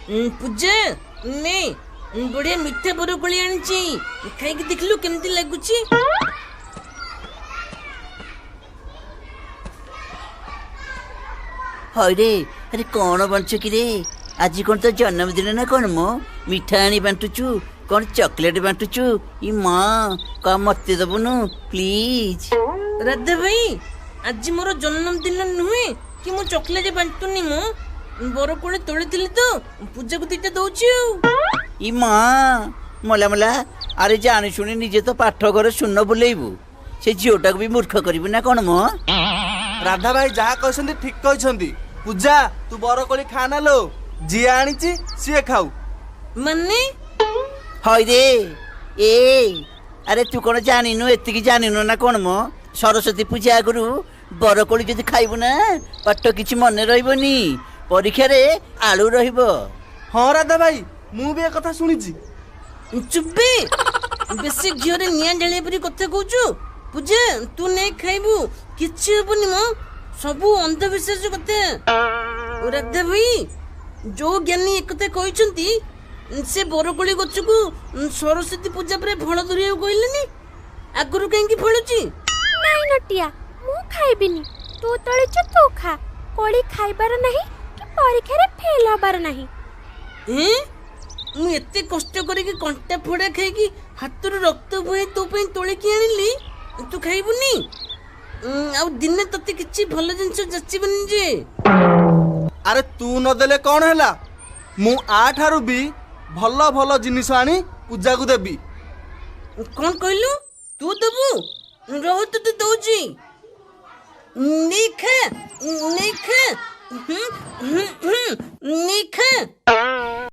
ପୂଜା ନେ, ବଢିଆ ମିଠା ବରକୋଳି ଆଣିଛି, ଖାଇକି ଦେଖିଲୁ କେମିତି ଲାଗୁଛି। ହଇରେ, ଆରେ କ'ଣ ବାଣ୍ଟୁଛୁ କିରେ? ଆଜି କ'ଣ ତୋ ଜନ୍ମଦିନ ନା କ'ଣ ମ? ମିଠା ଆଣି ବାଣ୍ଟୁଛୁ, କ'ଣ ଚକୋଲେଟ ବାଣ୍ଟୁଛୁ? ଇ ମା, କଣ ମତେ ଦବୁନୁ ପ୍ଲିଜ? ରାଧା ଭାଇ, ଆଜି ମୋର ଜନ୍ମଦିନ ନୁହେଁ କି ମୁଁ ଚକୋଲେଟ ବାଣ୍ଟୁନି। ମୁଁ ବରକୋଳି ତୋଳିଥିଲି ତ ପୂଜାକୁ ଦିଟା ଦଉଛି ଆଉ। ଇ ମା, ମଲା ମଲା, ଆରେ ଜାଣି ଶୁଣି ନିଜେ ତ ପାଠ ଘରେ ଶୂନ ବୁଲେଇବୁ, ସେ ଝିଅଟାକୁ ବି ମୂର୍ଖ କରିବୁ ନା କ'ଣ ମ? ରାଧା ଭାଇ ଯାହା କହିଛନ୍ତି ଠିକ କହିଛନ୍ତି। ପୂଜା, ତୁ ବରକୋଳି ଖା ନା ଲୋ, ଯିଏ ଆଣିଛି ସିଏ ଖାଉ। ମାନେ? ହଇରେ ଏ, ଆରେ ତୁ କ'ଣ ଜାଣିନୁ? ଏତିକି ଜାଣିନୁ ନା କ'ଣ ମ? ସରସ୍ୱତୀ ପୂଜା ଆଗରୁ ବରକୋଳି ଯଦି ଖାଇବୁ ନା, ପାଠ କିଛି ମନେ ରହିବନି, ପରୀକ୍ଷାରେ ଆଳୁ ରହିବ। ହଁ ରାଧା ଭାଇ, ମୁଁ ବି ଏ କଥା ଶୁଣିଛି। ଚୁପେ, ବେଶୀ ଘିଅରେ ନିଆଁ ଜାଳିବା ପରି କଥା କହୁଛୁ। ପୂଜା, ତୁ ନେଇ ଖାଇବୁ, କିଛି ହବନି ମ, ସବୁ ଅନ୍ଧବିଶ୍ୱାସ କଥା। ରାଧା ଭାଇ, ଯୋଉ ଜ୍ଞାନୀ ଏକଥା କହିଛନ୍ତି ସେ ବରକୋଳି ଗଛକୁ ସରସ୍ୱତୀ ପୂଜା ପରେ ଫଳ ଧରିବାକୁ କହିଲେନି, ଆଗରୁ କାହିଁକି ଫଳୁଛି? ନାଇଁ ନଟିଆ, ମୁଁ ଖାଇବିନି। ତୁ ତୋଳିଛୁ ତୁ ଖା। କୋଳି ଖାଇବାର ନାହିଁ କି ପରୀକ୍ଷାରେ ଫେଲ ହବାର ନାହିଁ। ଏଁ, ମୁଁ ଏତେ କଷ୍ଟ କରିକି କଣ୍ଟା ଫୋଡ଼ା ଖାଇକି ହାତରୁ ରକ୍ତ ବୋହି ତୋ ପାଇଁ ତୋଳିକି ଆଣିଲି, ତୁ ଖାଇବୁନି? ଆଉ ଦିନେ ତତେ କିଛି ଭଲ ଜିନିଷ ଯାଚିବନି ଯେ। ଆରେ ତୁ ନଦେଲେ କ'ଣ ହେଲା, ମୁଁ ଆଠାରୁ ବି ଭଲ ଭଲ ଜିନିଷ ଆଣି ପୂଜାକୁ ଦେବି। କ'ଣ କହିଲୁ? ତୁ ଦବୁ? ରହ, ତତେ ଦଉଛି, ନେଇ ଖା, ନେଇ ଖା, ହୁଁ ହୁଁ ହୁଁ, ନେଇ ଖା।